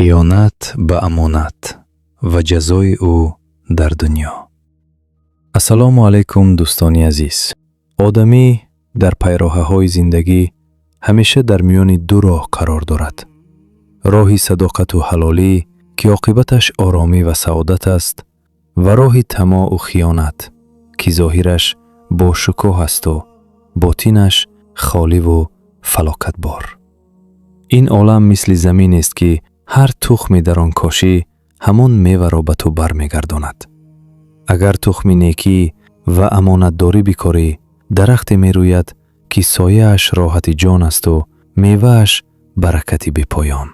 Хиёнат ба амонат ва ҷазои ӯ дар дунё. Ассалому алайкум, дӯстони азиз. Одамӣ дар пайроҳаҳои зиндагӣ ҳамеша дар миёни ду роҳ қарор дорад: роҳи садоқату ҳалолӣ, ки оқибаташ оромӣ ва саодат аст, ва роҳи тамоъу хиёнат, ки зоҳираш бошукӯҳ асту ботинаш холиву фалокатбор. Ин олам мисли заминест, ки ҳар тухме дар он кошӣ, ҳамон меваро ба ту бармегардонад. Агар тухми некӣ ва амонатдорӣ бикорӣ, дарахте мерӯяд, ки сояаш роҳати ҷон асту мевааш баракати бепоён.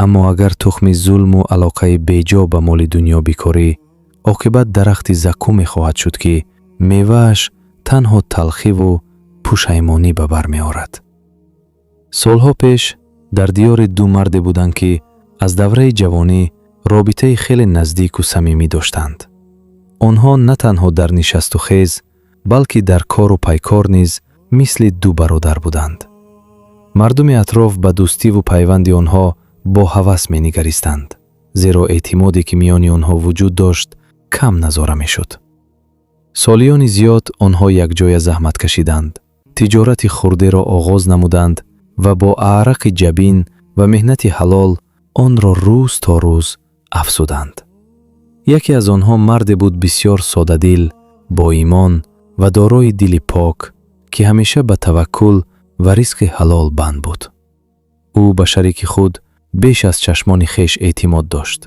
Аммо агар тухми зулму алоқаи беҷо ба моли дунё бикорӣ, оқибат дарахти закуме хоҳад шуд, ки мевааш танҳо талхиву пушаймонӣ ба бар меорад. Солҳо пеш дар диёре ду марде буданд, ки аз давраи ҷавонӣ робитаи хеле наздику самимӣ доштанд. Онҳо на танҳо дар нишасту хез, балки дар кору пайкор низ мисли ду бародар буданд. Мардуми атроф ба дӯстиву пайванди онҳо бо ҳавас менигаристанд, зеро эътимоде, ки миёни онҳо вуҷуд дошт, кам назора мешуд. Солиёни зиёд онҳо якҷоя заҳмат кашиданд, тиҷорати хурдеро оғоз намуданд ва бо арақи ҷабин ва меҳнати ҳалол онро рӯз то рӯз афзуданд. Яке аз онҳо марде буд бисёр содадил, боимон ва дорои дили пок, ки ҳамеша ба таваккул ва ризқи ҳалол банд буд. Ӯ ба шарики худ беш аз чашмони хеш эътимод дошт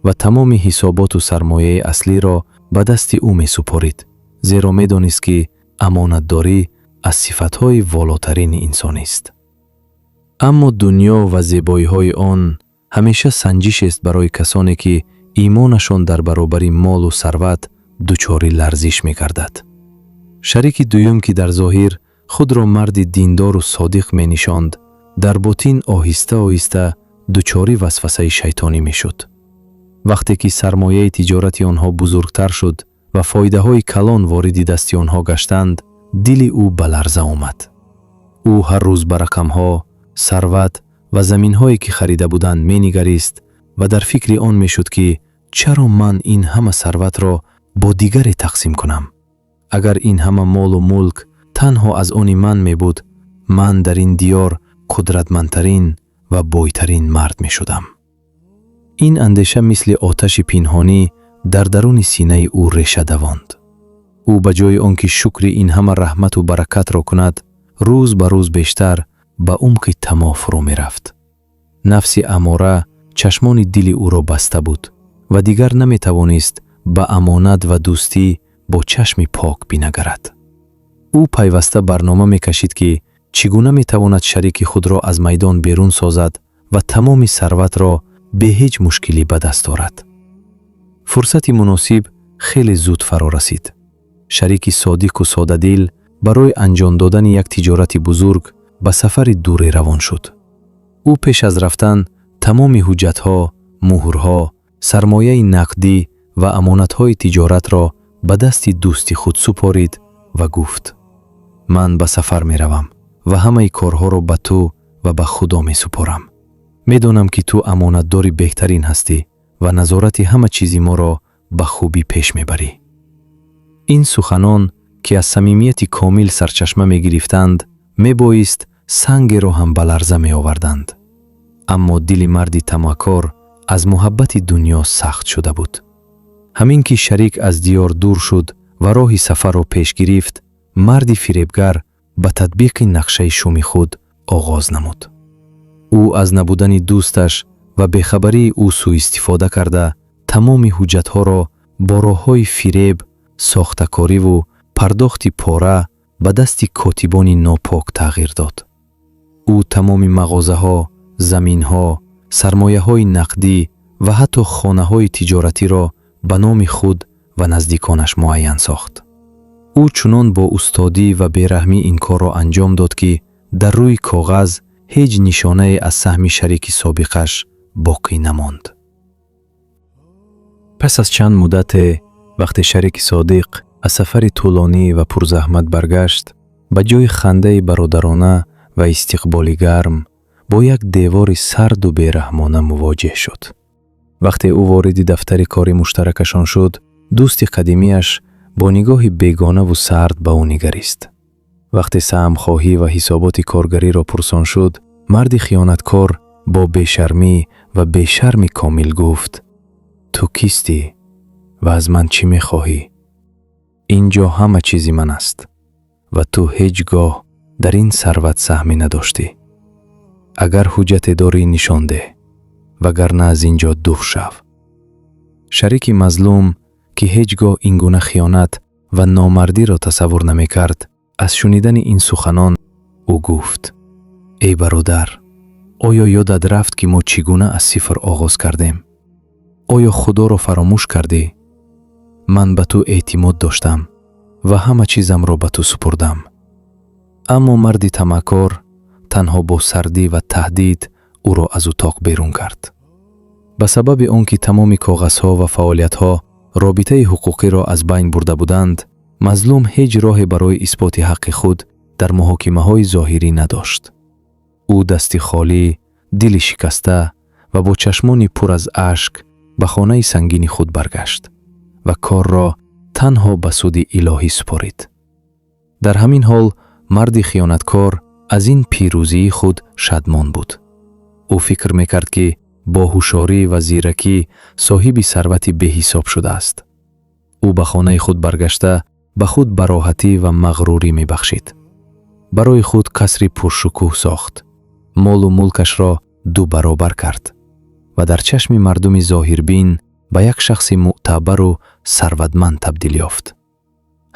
ва тамоми ҳисоботу сармояи аслиро ба дасти ӯ месупорид, зеро медонист, ки амонатдорӣ аз сифатҳои волотарини инсонист. Аммо дунё ва зебоиҳои он ҳамеша санҷишест барои касоне, ки имонашон дар баробари молу сарват дучори ларзиш мегардад. Шарики дуюм, ки дар зоҳир худро марди диндору содиқ менишонд, дар ботин оҳиста оҳиста дучори васвасаи шайтонӣ мешуд. Вақте ки сармояи тиҷорати онҳо бузургтар шуд ва фоидаҳои калон вориди дасти онҳо гаштанд, дили ӯ ба ларза омад. Ӯ ҳар рӯз ба рақамҳо, сарват ва заминҳое, ки харида буданд, менигарист ва дар фикри он мешуд, ки чаро ман ин ҳама сарватро бо дигаре тақсим кунам? Агар ин ҳама молу мулк танҳо аз они ман мебуд, ман дар ин диёр қудратмандтарин ва бойтарин мард мешудам. Ин андеша мисли оташи пинҳонӣ дар даруни синаи ӯ реша давонд. Ӯ ба ҷои он ки шукри ин ҳама раҳмату баракатро кунад, рӯз ба рӯз бештар ба умқи тамоъ фурӯ мерафт. Нафси аммора чашмони дили ӯро баста буд ва дигар наметавонист ба амонат ва дӯстӣ бо чашми пок бинагарад. Ӯ пайваста барнома мекашид, ки чӣ гуна метавонад шарики худро аз майдон берун созад ва тамоми сарватро бе ҳеҷ мушкилӣ ба даст орад. Фурсати муносиб хеле зуд фаро расид. Шарики содиқу содадил барои анҷом додани як тиҷорати бузург ба сафари дуре равон шуд. Ӯ пеш аз рафтан тамоми ҳуҷҷатҳо, муҳрҳо, сармояи нақдӣ ва амонатҳои тиҷоратро ба дасти дӯсти худ супорид ва гуфт: «Ман ба сафар меравам ва ҳамаи корҳоро ба ту ва ба Худо месупорам. Медонам, ки ту амонатдори беҳтарин ҳастӣ ва назорати ҳама чизи моро ба хубӣ пеш мебарӣ». Ин суханон, ки аз самимияти комил сарчашма мегирифтанд, мебоист сангеро ҳам ба ларза меоварданд. Аммо дили марди тамаъкор аз муҳаббати дунё сахт шуда буд. Ҳамин ки шарик аз диёр дур шуд ва роҳи сафарро пеш гирифт, марди фиребгар ба татбиқи нақшаи шуми худ оғоз намуд. Ӯ аз набудани дӯсташ ва бехабарии ӯ сӯистифода карда, тамоми ҳуҷҷатҳоро бо роҳҳои фиреб, сохтакориву пардохти пора ба дасти котибони нопок тағйир дод. Ӯ тамоми мағозаҳо, заминҳо, сармояҳои нақдӣ ва ҳатто хонаҳои тиҷоратиро ба номи худ ва наздиконаш муайян сохт. Ӯ чунон бо устодӣ ва бераҳмӣ ин корро анҷом дод, ки дар рӯи коғаз ҳеҷ нишонае аз саҳми шарики собиқаш боқӣ намонд. Пас аз чанд муддате, вақте шарики содиқ аз сафари тӯлонӣ ва пурзаҳмат баргашт, ба ҷои хандаи бародарона ва истиқболи гарм Бо як девори сарду бераҳмона мувоҷеҳ шуд. Вақте ӯ вориди дафтари кори муштаракашон шуд, дӯсти қадимиаш бо нигоҳи бегонаву сард ба ӯ нигарист. Вақте саҳмхоҳӣ ва ҳисоботи коргариро пурсон шуд, марди хиёнаткор бо бешармӣ ва бешарми комил гуфт: «Ту кистӣ ва аз ман чӣ мехоҳӣ? Ин ҷо ҳама чизи ман аст ва ту ҳеҷ гоҳ дар ин сарват саҳме надоштӣ. Агар ҳуҷҷате дорӣ, нишон деҳ, вагарна аз ин ҷо дур шав». Шарики мазлум, ки ҳеҷ гоҳ ин гуна хиёнат ва номардиро тасаввур намекард, аз шунидани ин суханон ӯ гуфт: «Эй бародар, оё ёдат рафт, ки мо чӣ гуна аз сифр оғоз кардем? Оё Худоро фаромӯш кардӣ? Ман ба ту эътимод доштам ва ҳама чизамро ба ту супурдам». Аммо марди тамаъкор танҳо бо сардӣ ва таҳдид ӯро аз утоқ берун кард. Ба сабаби он ки тамоми коғазҳо ва фаъолиятҳо робитаи ҳуқуқиро аз байн бурда буданд, мазлум ҳеҷ роҳе барои исботи ҳаққи худ дар муҳокимаҳои зоҳирӣ надошт. Ӯ дасти холӣ, дили шикаста ва бо чашмони пур аз ашк ба хонаи сангини худ баргашт ва корро танҳо ба суди илоҳӣ супорид. Дар ҳамин ҳол марди хиёнаткор аз ин пирӯзии худ шадмон буд. Ӯ фикр мекард, ки бо ҳушорӣ ва зиракӣ соҳиби сарвати беҳисоб шудааст. Ӯ ба хонаи худ баргашта, ба худ бароҳатӣ ва мағрурӣ мебахшид. Барои худ қасри пуршукӯҳ сохт, молу мулкашро ду баробар кард ва дар чашми мардуми зоҳирбин ба як шахси мӯътабару сарватманд табдил ёфт.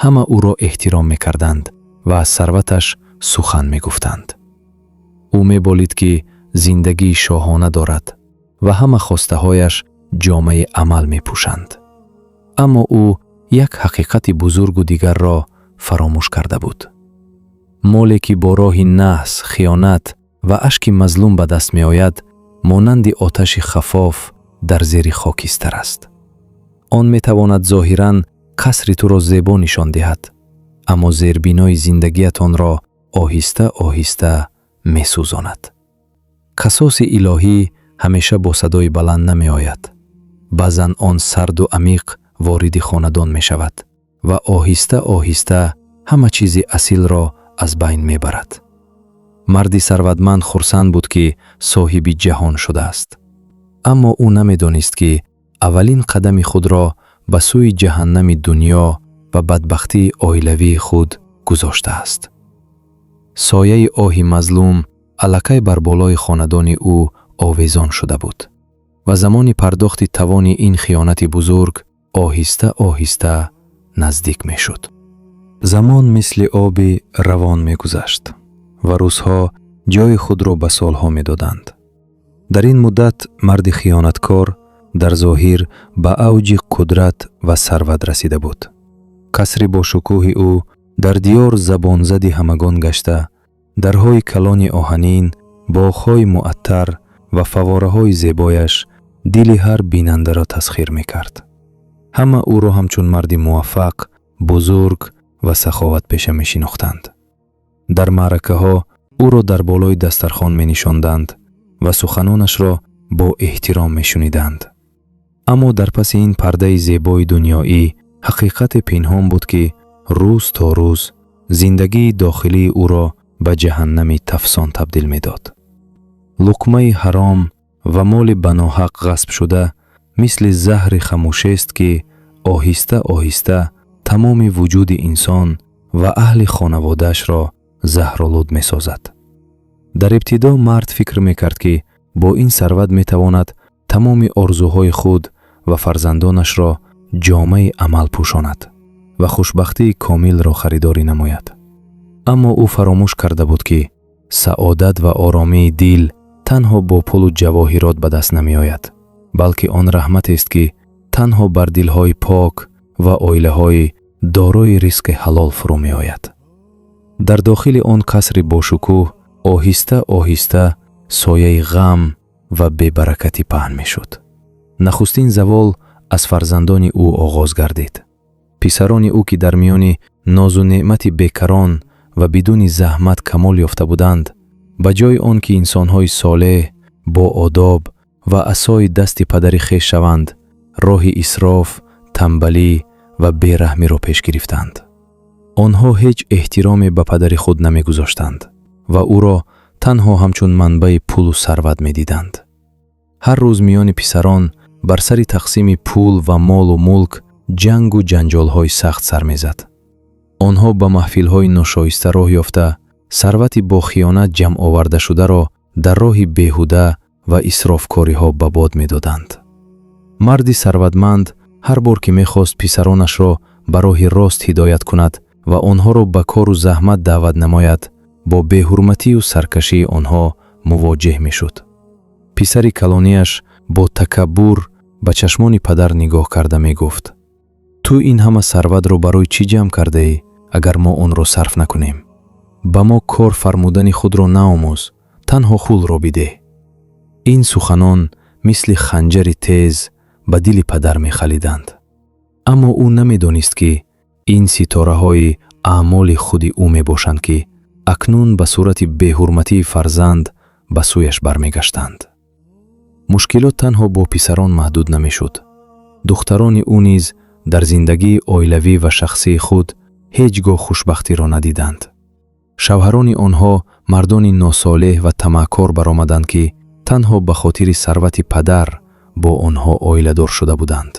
Ҳама ӯро эҳтиром мекарданд ва аз сарваташ сухан мегуфтанд. Ӯ меболид, ки зиндагии шоҳона дорад ва ҳама хостаҳояш ҷомаи амал мепӯшанд. Аммо ӯ як ҳақиқати бузургу дигарро фаромӯш карда буд: моле, ки бо роҳи наҳс, хиёнат ва ашки мазлум ба даст меояд, монанди оташи хафоф дар зери хокистар аст. Он метавонад зоҳиран қасри туро зебо нишон диҳад, аммо зербинои зиндагиятонро оҳиста оҳиста месӯзонад. Қасоси илоҳӣ ҳамеша бо садои баланд намеояд. Баъзан он сарду амиқ вориди хонадон мешавад ва оҳиста оҳиста ҳама чизи асилро аз байн мебарад. Марди сарватманд хурсанд буд, ки соҳиби ҷаҳон шудааст, аммо ӯ намедонист, ки аввалин қадами худро ба сӯи ҷаҳаннами дунё ва бадбахтии оилавии худ гузоштааст. Сояи оҳи мазлум аллакай бар болои хонадони ӯ овезон шуда буд ва замони пардохти тавони ин хиёнати бузург оҳиста оҳиста наздик мешуд. Замон мисли оби равон мегузашт ва рӯзҳо ҷои худро ба солҳо медоданд. Дар ин муддат марди хиёнаткор дар зоҳир ба авҷи қудрат ва сарват расида буд. Қасри бошукӯҳи ӯ дар диёр забонзади ҳамагон гашта, дарҳои калони оҳанин, боғҳои муаттар ва фаввораҳои зебояш дили ҳар бинандаро тасхир мекард. Ҳама ӯро ҳамчун марди муваффақ, бузург ва саховатпеша мешинохтанд. Дар маъракаҳо ӯро дар болои дастархон менишонданд ва суханонашро бо эҳтиром мешуниданд. Аммо дар паси ин пардаи зебои дунёӣ ҳақиқате пинҳон буд, ки рӯз то рӯз зиндагии дохилии ӯро ба ҷаҳаннами тафсон табдил медод. Луқмаи ҳаром ва моли ба ноҳақ ғасбшуда мисли заҳри хамӯшест, ки оҳиста оҳиста тамоми вуҷуди инсон ва аҳли хонаводаашро заҳролуд месозад. Дар ибтидо мард фикр мекард, ки бо ин сарват метавонад тамоми орзуҳои худ ва фарзандонашро ҷомаи амал пӯшонад ва хушбахтии комилро харидорӣ намояд. Аммо ӯ фаромӯш карда буд, ки саодат ва оромии дил танҳо бо пулу ҷавоҳирот ба даст намеояд, балки он раҳматест, ки танҳо бар дилҳои пок ва оилаҳои дорои ризқи ҳалол фурӯ меояд. Дар дохили он қасри бошукӯҳ оҳиста оҳиста сояи ғам ва бебаракатӣ паҳн мешуд. Нахустин завол аз фарзандони ӯ оғоз гардид. Писарони ӯ, ки дар миёни нозу неъмати бекарон ва бидуни заҳмат камол ёфта буданд, Ба ҷои он ки инсонҳои солеҳ, боодоб ва асои дасти падари хеш шаванд, роҳи исроф, тамбалӣ ва бераҳмиро пеш гирифтанд. Онҳо ҳеҷ эҳтироме ба падари худ намегузоштанд ва ӯро танҳо ҳамчун манбаи пулу сарват медиданд. Ҳар рӯз миёни писарон бар сари тақсими пул ва молу мулк ҷангу ҷанҷолҳои сахт сар мезад. Онҳо ба маҳфилҳои ношоиста роҳ ёфта, сарвати бо хиёнат ҷамъовардашударо дар роҳи беҳуда ва исрофкориҳо ба бод медоданд. Марди сарватманд ҳар бор ки мехост писаронашро ба роҳи рост ҳидоят кунад ва онҳоро ба кору заҳмат даъват намояд, бо беҳурматию саркашии онҳо мувоҷеҳ мешуд. Писари калонияш бо такаббур ба чашмони падар нигоҳ карда мегуфт: «Ту ин ҳама сарватро барои чӣ ҷамъ кардаӣ, агар мо онро сарф накунем? Ба мо кор фармудани худро наомӯз, танҳо пулро бидеҳ». Ин суханон мисли ханҷари тез ба дили падар мехалиданд, аммо ӯ намедонист, ки ин ситораҳои аъмоли худи ӯ мебошанд, ки акнун ба сурати беҳурматии фарзанд ба сӯяш бармегаштанд. Мушкилот танҳо бо писарон маҳдуд намешуд. Духтарони ӯ низ дар зиндагии оилавӣ ва шахсии худ ҳеҷ гоҳ хушбахтиро надиданд. Шавҳарони онҳо мардони носолеҳ ва тамаъкор баромаданд, ки танҳо ба хотири сарвати падар бо онҳо оиладор шуда буданд.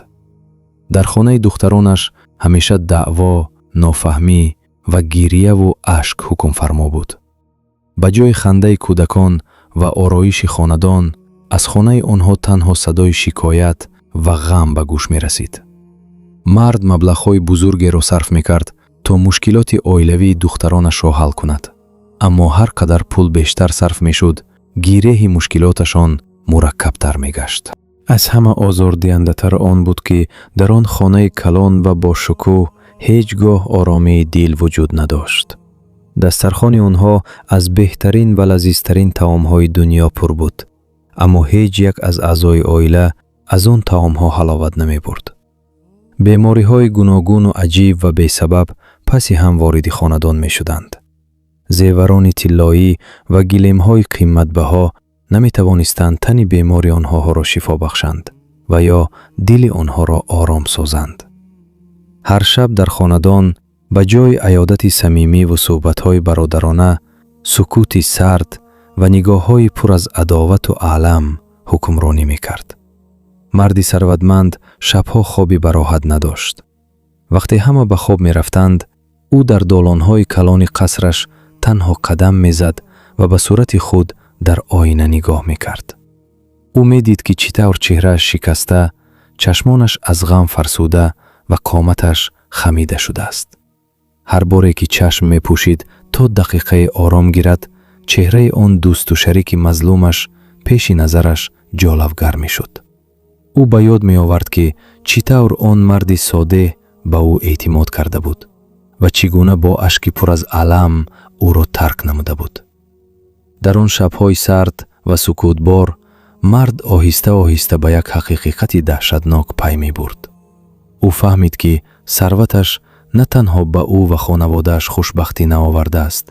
Дар хонаи духтаронаш ҳамеша даъво, нофаҳмӣ ва гирьяву ашк ҳукмфармо буд. Ба ҷои хандаи кӯдакон ва ороиши хонадон, аз хонаи онҳо танҳо садои шикоят ва ғам ба гӯш мерасид. Мард маблағҳои бузургеро сарф мекард, то мушкилоти оилавии духтаронашро ҳал кунад, аммо ҳар қадар пул бештар сарф мешуд, гиреҳи мушкилоташон мураккабтар мегашт. Аз ҳама озордиҳандатар он буд, ки дар он хонаи калон ва бошукӯҳ ҳеҷ гоҳ оромии дил вуҷуд надошт. Дастархони онҳо аз беҳтарин ва лазизтарин таомҳои дунё пур буд, аммо ҳеҷ як аз аъзои оила аз он таомҳо ҳаловат намебурд. Бемориҳои гуногуну аҷиб ва бесабаб паси ҳам вориди хонадон мешуданд. Зеварони тиллоӣ ва гилемҳои қиматбаҳо наметавонистанд тани бемори онҳоро шифо бахшанд ва ё дили онҳоро ором созанд. Ҳар шаб дар хонадон ба ҷои аёдати самимӣ ву суҳбатҳои бародарона, сукути сард ва нигоҳҳои пур аз адовату алам ҳукмронӣ мекард. Марди сарватманд шабҳо хоби бароҳат надошт. Вақте ҳама ба хоб мерафтанд, ӯ дар долонҳои калони қасраш танҳо қадам мезад ва ба сурати худ дар оина нигоҳ мекард. Ӯ медид, ки чӣ тавр чеҳрааш шикаста, чашмонаш аз ғам фарсуда ва қоматаш хамида шудааст. Ҳар боре ки чашм мепӯшид, то дақиқае ором гирад, чеҳраи он дӯсту шарики мазлумаш пеши назараш ҷолавгар мешуд. Ӯ ба ёд меовард, ки чӣ тавр он марди содеҳ ба ӯ эътимод карда буд ва чӣ гуна бо ашки пур аз алам ӯро тарк намуда буд. Дар он шабҳои сард ва сукутбор мард оҳиста оҳиста ба як ҳақиқати даҳшатнок пай мебурд. Ӯ фаҳмид, ки сарваташ на танҳо ба ӯ ва хонаводааш хушбахтӣ наовардааст,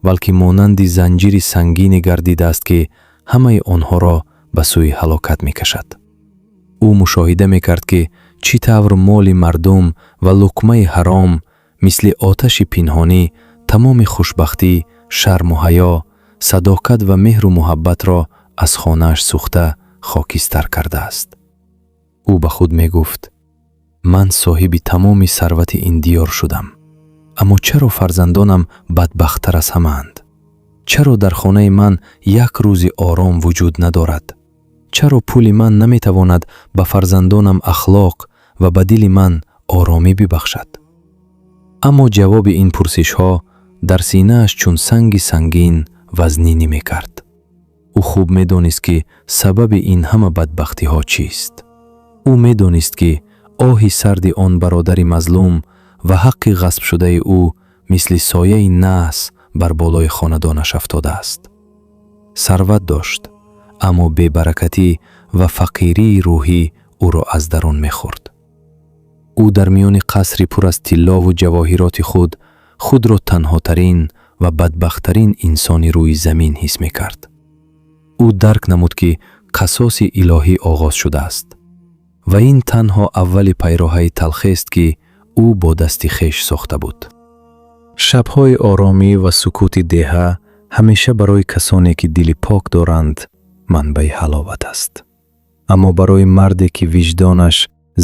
балки монанди занҷири сангине гардидааст, ки ҳамаи онҳоро ба сӯи ҳалокат мекашад. Ӯ мушоҳида мекард, ки чӣ тавр моли мардум ва луқмаи ҳаром мисли оташи пинҳонӣ тамоми хушбахтӣ, шарму ҳаё, садоқат ва меҳру муҳаббатро аз хонааш сӯхта хокистар кардааст. Ӯ ба худ мегуфт: «Ман соҳиби тамоми сарвати ин диёр шудам, аммо чаро фарзандонам бадбахттар аз ҳамаанд? Чаро дар хонаи ман як рӯзи ором вуҷуд надорад? Чаро пули ман наметавонад ба фарзандонам ахлоқ ва ба дили ман оромӣ бибахшад?» Аммо ҷавоби ин пурсишҳо дар синааш чун санги сангин вазнинӣ мекард. Ӯ хуб медонист, ки сабаби ин ҳама бадбахтиҳо чист. Ӯ медонист, ки оҳи сарди он бародари мазлум ва ҳаққи ғасбшудаи ӯ мисли сояи наҳс бар болои хонадонаш афтодааст. Сарват дошт, аммо бебаракатӣ ва фақирии рӯҳӣ ӯро аз дарун мехӯрд. Ӯ дар миёни қасри пур аз тиллову ҷавоҳироти худ худро танҳотарин, Ва бадбахттарин инсони рӯи замин ҳис мекард. Ӯ дарк намуд, ки қасоси илоҳӣ оғоз шудааст ва ин танҳо аввали пайроҳаи талхест, ки ӯ бо дасти хеш сохта буд. Шабҳои оромӣ ва сукути деҳа ҳамеша барои касоне, ки дили пок доранд, манбаи ҳаловат аст. Аммо барои марде, ки виҷдонаш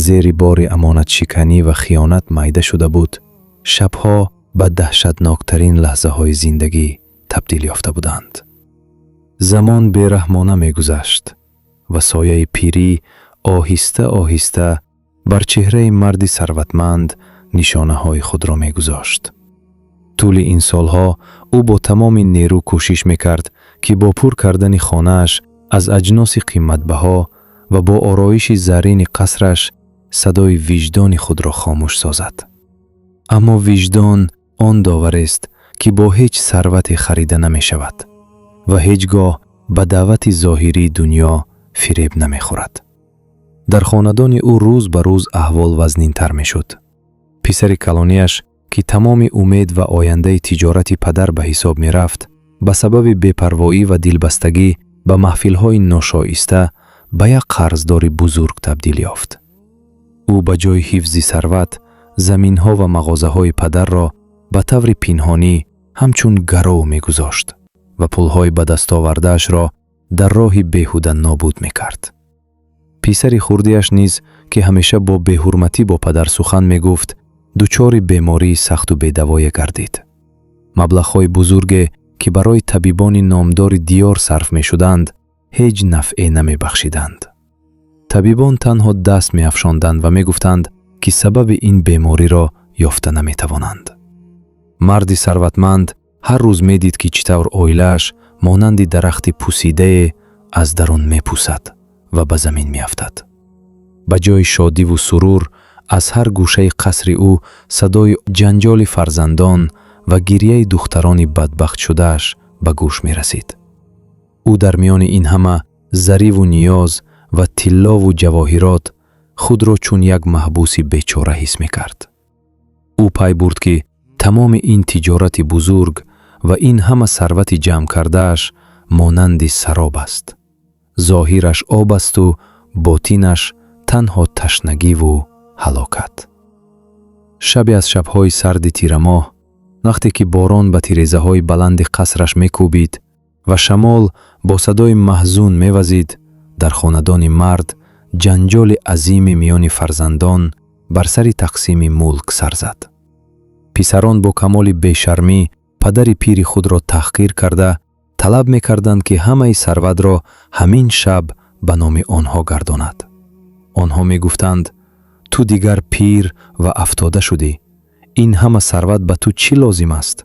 зери бори амонатшиканӣ ва хиёнат майда шуда буд, шабҳо ба даҳшатноктарин лаҳзаҳои зиндагӣ табдил ёфта буданд. Замон бераҳмона мегузашт ва сояи пирӣ оҳиста оҳиста бар чеҳраи марди сарватманд нишонаҳои худро мегузошт. Тӯли ин солҳо ӯ бо тамоми нерӯ кӯшиш мекард, ки бо пур кардани хонааш аз аҷноси қиматбаҳо ва бо ороиши заррини қасраш садои виҷдони худро хомӯш созад. Аммо виҷдон он доварест, ки бо ҳеҷ сарвате харида намешавад ва ҳеҷ гоҳ ба даъвати зоҳирии дунё фиреб намехӯрад. Дар хонадони ӯ рӯз ба рӯз аҳвол вазнинтар мешуд. Писари калонияш, ки тамоми умед ва ояндаи тиҷорати падар ба ҳисоб мерафт, ба сабаби бепарвоӣ ва дилбастагӣ ба маҳфилҳои ношоиста ба як қарздори бузург табдил ёфт. Ӯ ба ҷои ҳифзи сарват, заминҳо ва мағозаҳои падарро ба таври пинҳонӣ ҳамчун гаров мегузошт ва пулҳои ба дастовардаашро дар роҳи беҳуда нобуд мекард. Писари хурдиаш низ, ки ҳамеша бо беҳурматӣ бо падар сухан мегуфт, дучори бемории сахту бедавое гардид. Маблағҳои бузурге, ки барои табибони номдори диёр сарф мешуданд, ҳеҷ нафъе намебахшиданд. Табибон танҳо даст меафшонданд ва мегуфтанд, ки сабаби ин бемориро ёфта наметавонанд. Марди сарватманд ҳар рӯз медид, ки чӣ тавр оилааш монанди дарахти пусидае аз дарун мепусад ва ба замин меафтад. Ба ҷои шодиву сурур, аз ҳар гӯшаи қасри ӯ садои ҷанҷоли фарзандон ва гирьяи духтарони бадбахтшудааш ба гӯш мерасид. Ӯ дар миёни ин ҳама зариву ниёз ва тиллову ҷавоҳирот худро чун як маҳбуси бечора ҳис мекард. Ӯ пай бурд, ки тамоми ин тиҷорати бузург ва ин ҳама сарвати ҷамъ кардааш монанди сароб аст: зоҳираш об асту ботинаш танҳо ташнагиву ҳалокат. Шабе аз шабҳои сарди тирамоҳ, вақте ки борон ба тирезаҳои баланди қасраш мекӯбид ва шамол бо садои маҳзун мевазид, дар хонадони мард ҷанҷоли азиме миёни фарзандон бар сари тақсими мулк сар зад. Писарон бо камоли бешармӣ падари пири худро таҳқир карда, талаб мекарданд, ки ҳамаи сарватро ҳамин шаб ба номи онҳо гардонад. Онҳо мегуфтанд: «Ту дигар пир ва афтода шудӣ. Ин ҳама сарват ба ту чӣ лозим аст?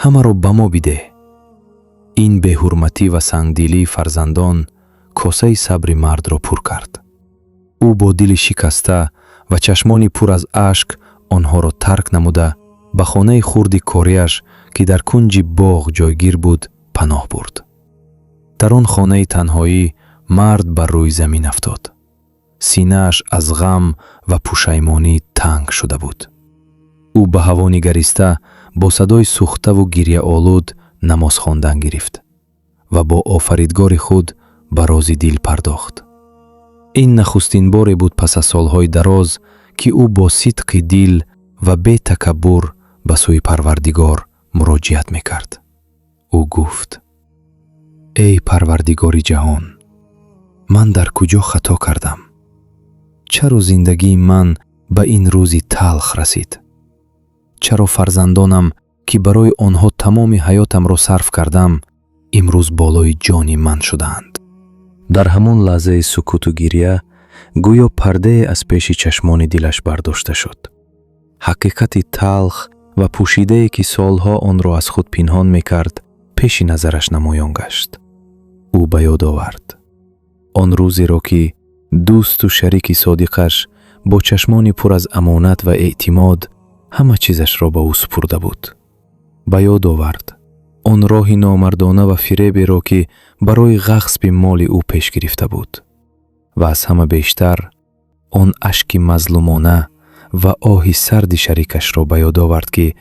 Ҳамаро ба мо бидеҳ». Ин беҳурматӣ ва сангдилии фарзандон косаи сабри мардро пур кард. Ӯ бо дили шикаста ва чашмони пур аз ашк онҳоро тарк намуда, ба хонаи хурди кориаш, ки дар кунҷи боғ ҷойгир буд, паноҳ бурд. Дар он хонаи танҳоӣ мард бар рӯи замин афтод. Синааш аз ғам ва пушаймонӣ танг шуда буд. Ӯ ба ҳаво нигариста, бо садои сӯхтаву гирьяолуд намоз хондан гирифт ва бо Офаридгори худ ба рози дил пардохт. Ин нахустин боре буд пас аз солҳои дароз, ки ӯ бо сидқи дил ва бетакаббур ба сӯи Парвардигор муроҷиат мекард. Ӯ гуфт: «Эй Парвардигори ҷаҳон, ман дар куҷо хато кардам? Чаро зиндагии ман ба ин рӯзи талх расид? Чаро фарзандонам, ки барои онҳо тамоми ҳаётамро сарф кардам, имрӯз болои ҷони ман шудаанд?» Дар ҳамон лаҳзаи сукуту гирья гӯё пардае аз пеши чашмони дилаш бардошта шуд. Ҳақиқати талх ва пӯшидае, ки солҳо онро аз худ пинҳон мекард, пеши назараш намоён гашт. Ӯ ба ёд овард он рӯзеро, ки дӯсту шарики содиқаш бо чашмони пур аз амонат ва эътимод ҳама чизашро ба ӯ супурда буд. Ба ёд овард он роҳи номардона ва фиреберо, ки барои ғасби моли ӯ пеш гирифта буд, ва аз ҳама бештар он ашки мазлумона ва оҳи сарди шарикашро ба ёд овард, ки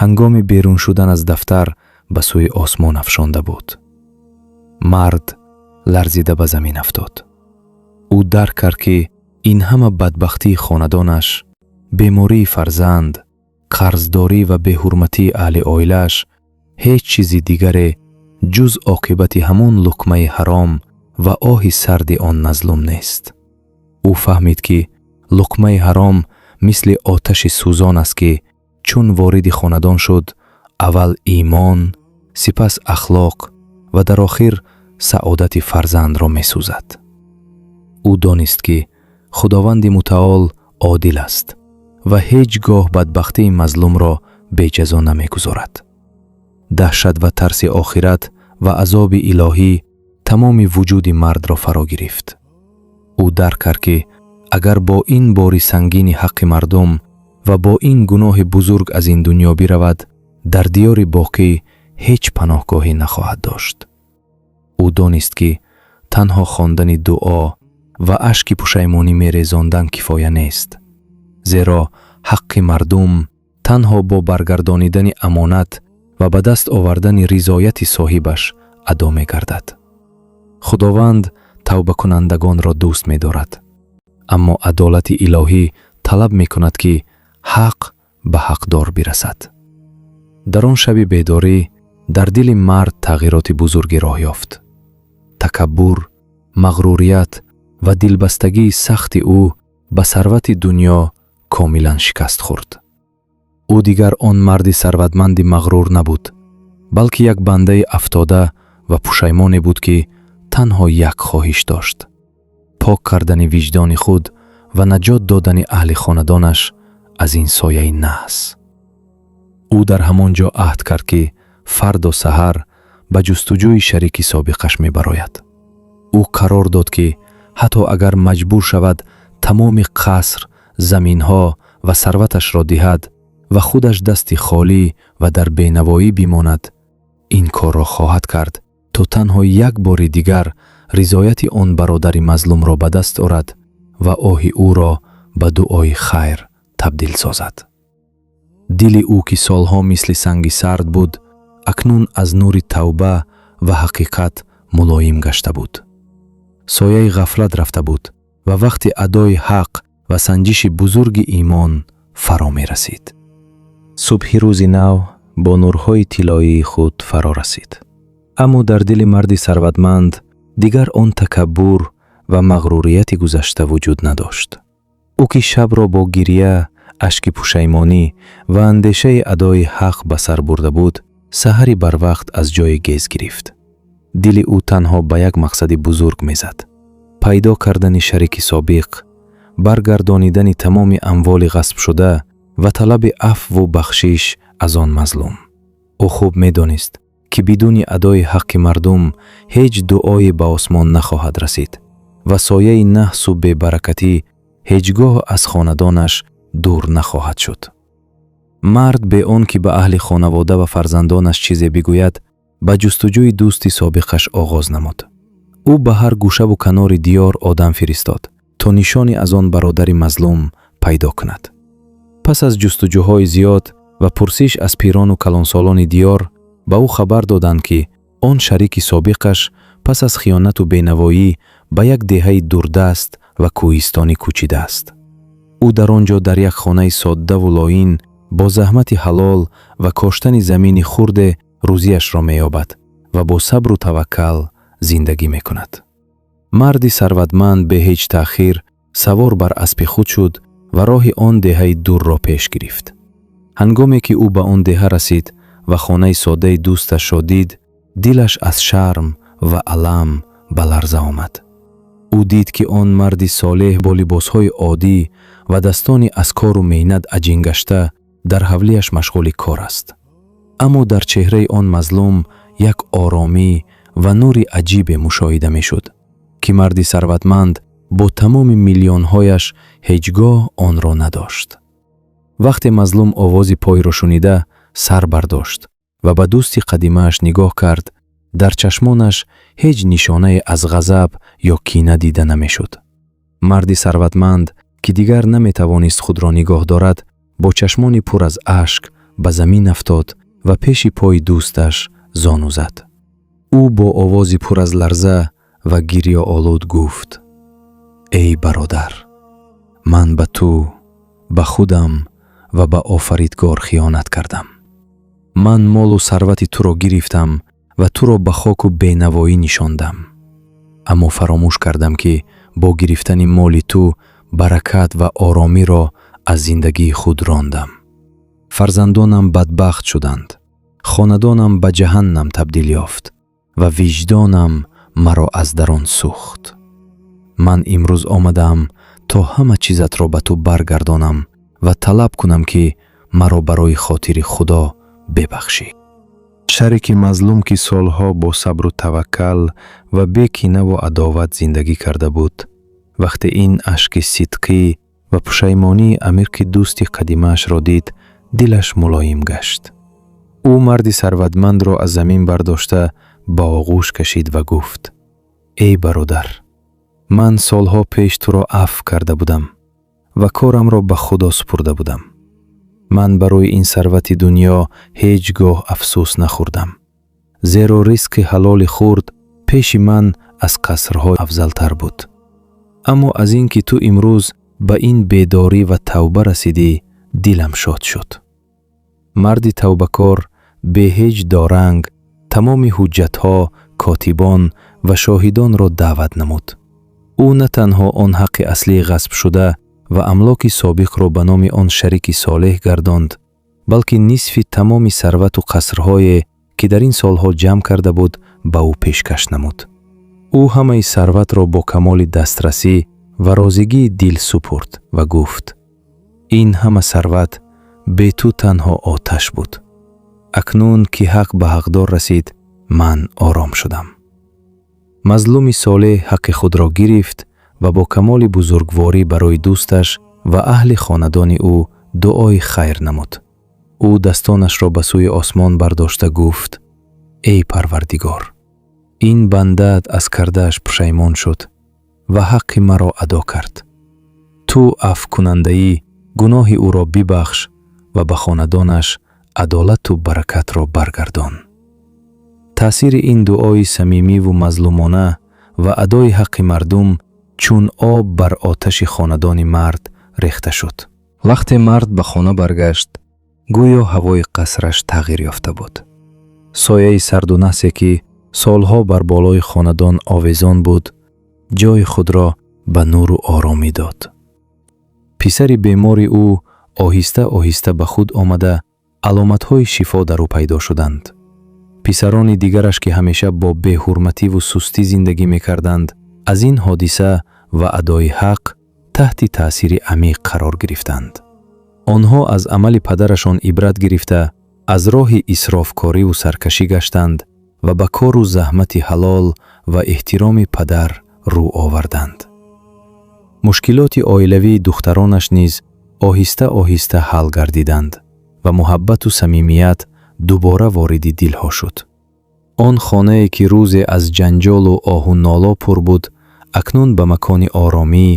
ҳангоми берун шудан аз дафтар Ба сӯи осмон афшонда буд. Мард ларзида ба замин афтод. Ӯ дарк кард, ки ин ҳама бадбахтии хонадонаш, бемории фарзанд, қарздорӣ ва беҳурматии аҳли оилааш ҳеҷ чизи дигаре ҷуз оқибати ҳамон луқмаи ҳаром ва оҳи сарди он мазлум нест. Ӯ фаҳмид, ки луқмаи ҳаром мисли оташи сӯзон аст, ки чун вориди хонадон шуд, аввал имон, сипас ахлоқ ва дар охир саодати фарзандро месӯзад. Ӯ донист, ки Худованди Мутаол одил аст ва ҳеҷ гоҳ бадбахтии мазлумро беҷазо намегузорад. Даҳшат ва тарси охират ва азоби илоҳӣ тамоми вуҷуди мардро фаро гирифт. Ӯ дарк кард, ки агар бо ин бори сангини ҳаққи мардум ва бо ин гуноҳи бузург аз ин дунё биравад, дар диёри боқӣ ҳеҷ паноҳгоҳе нахоҳад дошт. Ӯ донист, ки танҳо хондани дуо ва ашки пушаймонӣ мерезондан кифоя нест, зеро ҳаққи мардум танҳо бо баргардонидани амонат ва ба даст овардани ризояти соҳибаш адо мегардад. Худованд тавбакунандагонро дӯст медорад, аммо адолати илоҳӣ талаб мекунад, ки ҳақ ба ҳақдор бирасад. Дар он шаби бедорӣ дар дили мард тағйироти бузурге роҳ ёфт. Такаббур, мағрурият ва дилбастагии сахти ӯ ба сарвати дунё комилан шикаст хӯрд. Ӯ дигар он марди сарватманди мағрур набуд, балки як бандаи афтода ва пушаймоне буд, ки танҳо як хоҳиш дошт: пок кардани виҷдони худ ва наҷот додани аҳли хонадонаш аз ин сояи наҳс. Ӯ дар ҳамон ҷо аҳд кард, ки фардо саҳар ба ҷустуҷӯи шарики собиқаш мебарояд. Ӯ қарор дод, ки ҳатто агар маҷбур шавад тамоми қаср, заминҳо ва сарваташро диҳад ва худаш дасти холӣ ва дар бенавоӣ бимонад, ин корро хоҳад кард, то танҳо як бори дигар ризояти он бародари мазлумро ба даст орад ва оҳи ӯро ба дуои хайр табдил созад. Дили ӯ, ки солҳо мисли санги сард буд, акнун аз нури тавба ва ҳақиқат мулоим гашта буд. Сояи ғафлат рафта буд ва вақти адои ҳақ ва санҷиши бузурги имон фаро мерасид. Субҳи рӯзи нав бо нурҳои тиллоии худ фаро расид, аммо дар дили марди сарватманд дигар он такаббур ва мағрурияти гузашта вуҷуд надошт. Ӯ, ки шабро бо гирья, ашки пушаймонӣ ва андешаи адои ҳақ ба сар бурда буд, саҳари барвақт аз ҷои гез гирифт. Дили ӯ танҳо ба як мақсади бузург мезад: пайдо кардани шарики собиқ, баргардонидани тамоми амволи ғасбшуда ва талаби афву бахшиш аз он мазлум. Ӯ хуб медонист, ки бидуни адои ҳаққи мардум ҳеҷ дуое ба осмон нахоҳад расид ва сояи наҳсу бебаракатӣ ҳеҷ гоҳ аз хонадонаш дур нахоҳад шуд. Мард бе он ки ба аҳли хонавода ва фарзандонаш чизе бигӯяд, ба ҷустуҷӯи дӯсти собиқаш оғоз намуд. Ӯ ба ҳар гӯшаву канори диёр одам фиристод, то нишоне аз он бародари мазлум пайдо кунад. Пас аз ҷустуҷӯҳои зиёд ва пурсиш аз пирону калонсолони диёр, ба ӯ хабар доданд, ки он шарики собиқаш пас аз хиёнату бенавоӣ ба як деҳаи дурдаст ва кӯҳистонӣ кӯчидааст. Ӯ дар он ҷо дар як хонаи соддаву лоин бо заҳмати ҳалол ва коштани замини хурде рӯзиашро меёбад ва бо сабру таваккал зиндагӣ мекунад. Марди сарватманд бе ҳеҷ таъхир савор бар аспи худ шуд ва роҳи он деҳаи дурро пеш гирифт. Ҳангоме ки ӯ ба он деҳа расид ва хонаи соддаи дӯсташро дид, дилаш аз шарм ва алам ба ларза омад. Ӯ дид, ки он марди солеҳ бо либосҳои оддӣ ва дастони аз кору меҳнат аҷингашта дар ҳавлиаш машғули кор аст, аммо дар чеҳраи он мазлум як оромӣ ва нури аҷибе мушоҳида мешуд, ки марди сарватманд бо тамоми миллионҳояш ҳеҷ гоҳ онро надошт. Вақте мазлум овози пойро шунида сар бардошт ва ба дӯсти қадимааш нигоҳ кард, дар чашмонаш ҳеҷ нишонае аз ғазаб ё кина дида намешуд. Марди сарватманд, ки дигар наметавонист худро нигоҳ дорад, бо чашмони пур аз ашк ба замин афтод ва пеши пои дӯсташ Зону зад. Ӯ бо овози пур аз ларза ва гирёолуд гуфт: «Эй бародар, ман ба ту, ба худам ва ба Офаридгор хиёнат кардам. Ман молу сарвати туро гирифтам ва туро ба хоку бенавоӣ нишондам, аммо фаромӯш кардам, ки бо гирифтани моли ту баракат ва оромиро аз зиндагии худ рондам. Фарзандонам бадбахт шуданд, хонадонам ба ҷаҳаннам табдил ёфт ва виҷдонам маро аз дарун сӯхт. Ман имрӯз омадаам, то ҳама чизатро ба ту баргардонам ва талаб кунам, ки маро барои хотири Худо бебахшӣ». Шарики мазлум, ки солҳо бо сабру таваккал ва бе кинаву адоват зиндагӣ карда буд, вақте ин ашки сидқӣ ва пушаймонии амиқи дӯсти қадимаашро дид, дилаш мулоим гашт. Ӯ марди сарватмандро аз замин бардошта, ба оғӯш кашид ва гуфт: «Эй бародар, ман солҳо пеш туро афв карда будам ва корамро ба Худо супурда будам. Ман барои ин сарвати дунё ҳеҷ гоҳ афсӯс нахӯрдам, зеро ризқи ҳалоли хурд пеши ман аз қасрҳо афзалтар буд. Аммо аз ин ки ту имрӯз ба ин бедорӣ ва тавба расидӣ, дилам шод шуд». Марди тавбакор бе ҳеҷ доранг тамоми ҳуҷҷатҳо, котибон ва шоҳидонро даъват намуд. Ӯ на танҳо он ҳаққи аслии ғасбшуда ва амлоки собиқро ба номи он шарики солеҳ гардонд, балки нисфи тамоми сарвату қасрҳое, ки дар ин солҳо ҷамъ карда буд, ба ӯ пешкаш намуд. Ӯ ҳамаи сарватро бо камоли дастрасӣ ва розигии дил супурд ва гуфт: «Ин ҳама сарват бе ту танҳо оташ буд. Акнун ки ҳақ ба ҳақдор расид, ман ором шудам». Мазлуми солеҳ ҳаққи худро гирифт ва бо камоли бузургворӣ барои дӯсташ ва аҳли хонадони ӯ дуои хайр намуд. Ӯ дастонашро ба сӯи осмон бардошта гуфт: «Эй Парвардигор, ин бандаат аз кардааш пушаймон шуд ва ҳаққи маро адо кард. Ту афвкунандаӣ, гуноҳи ӯро бибахш ва ба хонадонаш адолату баракатро баргардон». Таъсири ин дуои самимиву мазлумона ва адои ҳаққи мардум чун об бар оташи хонадони мард рехта шуд. Вақте мард ба хона баргашт, гӯё ҳавои қасраш тағйир ёфта буд. Сояи сарду наҳсе, ки солҳо бар болои хонадон овезон буд, ҷои худро ба нуру оромӣ дод. Писари бемори ӯ оҳиста оҳиста ба худ омада, аломатҳои шифо дар ӯ пайдо шуданд. Писарони дигараш, ки ҳамеша бо беҳурмативу сустӣ зиндагӣ мекарданд, аз ин ҳодиса ва адои ҳақ таҳти таъсири амиқ қарор гирифтанд. Онҳо аз амали падарашон ибрат гирифта, аз роҳи исрофкориву саркашӣ гаштанд ва ба кору заҳмати ҳалол ва эҳтироми падар рӯ оварданд. Мушкилоти оилавии духтаронаш низ оҳиста оҳиста ҳал гардиданд ва муҳаббату самимият дубора вориди дилҳо шуд. Он хонае, ки рӯзе аз ҷанҷолу оҳу ноло пур буд, акнун ба макони оромӣ,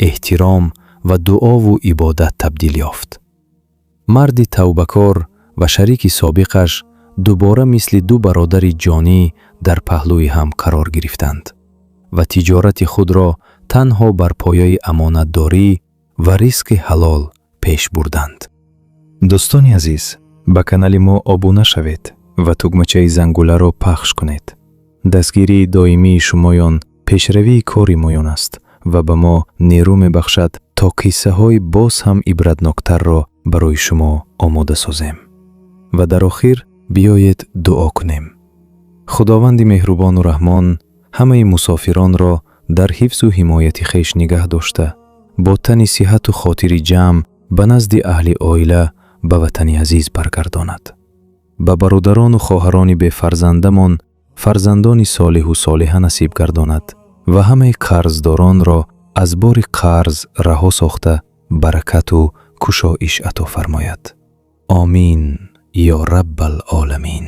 эҳтиром ва дуову ибодат табдил ёфт. Марди тавбакор ва шарики собиқаш дубора мисли ду бародари ҷонӣ дар паҳлӯи ҳам қарор гирифтанд ва тиҷорати худро танҳо бар пояи амонатдорӣ ва ризқи ҳалол пеш бурданд. Дӯстони азиз, ба канали мо обуна шавед ва тугмачаи зангуларо пахш кунед. Дастгирии доимии шумоён пешравии кори моён аст ва ба мо нерӯ мебахшад, то қиссаҳои боз ҳам ибратноктарро барои шумо омода созем. Ва дар охир биёед дуо кунем. Худованди меҳрубону раҳмон ҳамаи мусофиронро дар ҳифзу ҳимояти хеш нигаҳ дошта, бо тани сиҳату хотири ҷамъ ба назди аҳли оила, ба ватани азиз баргардонад. Ба бародарону хоҳарони бефарзандамон фарзандони солиҳу солиҳа насиб гардонад ва ҳамаи қарздоронро аз бори қарз раҳо сохта, баракату кушоиш ато фармояд. Омин ё Раббал оламин.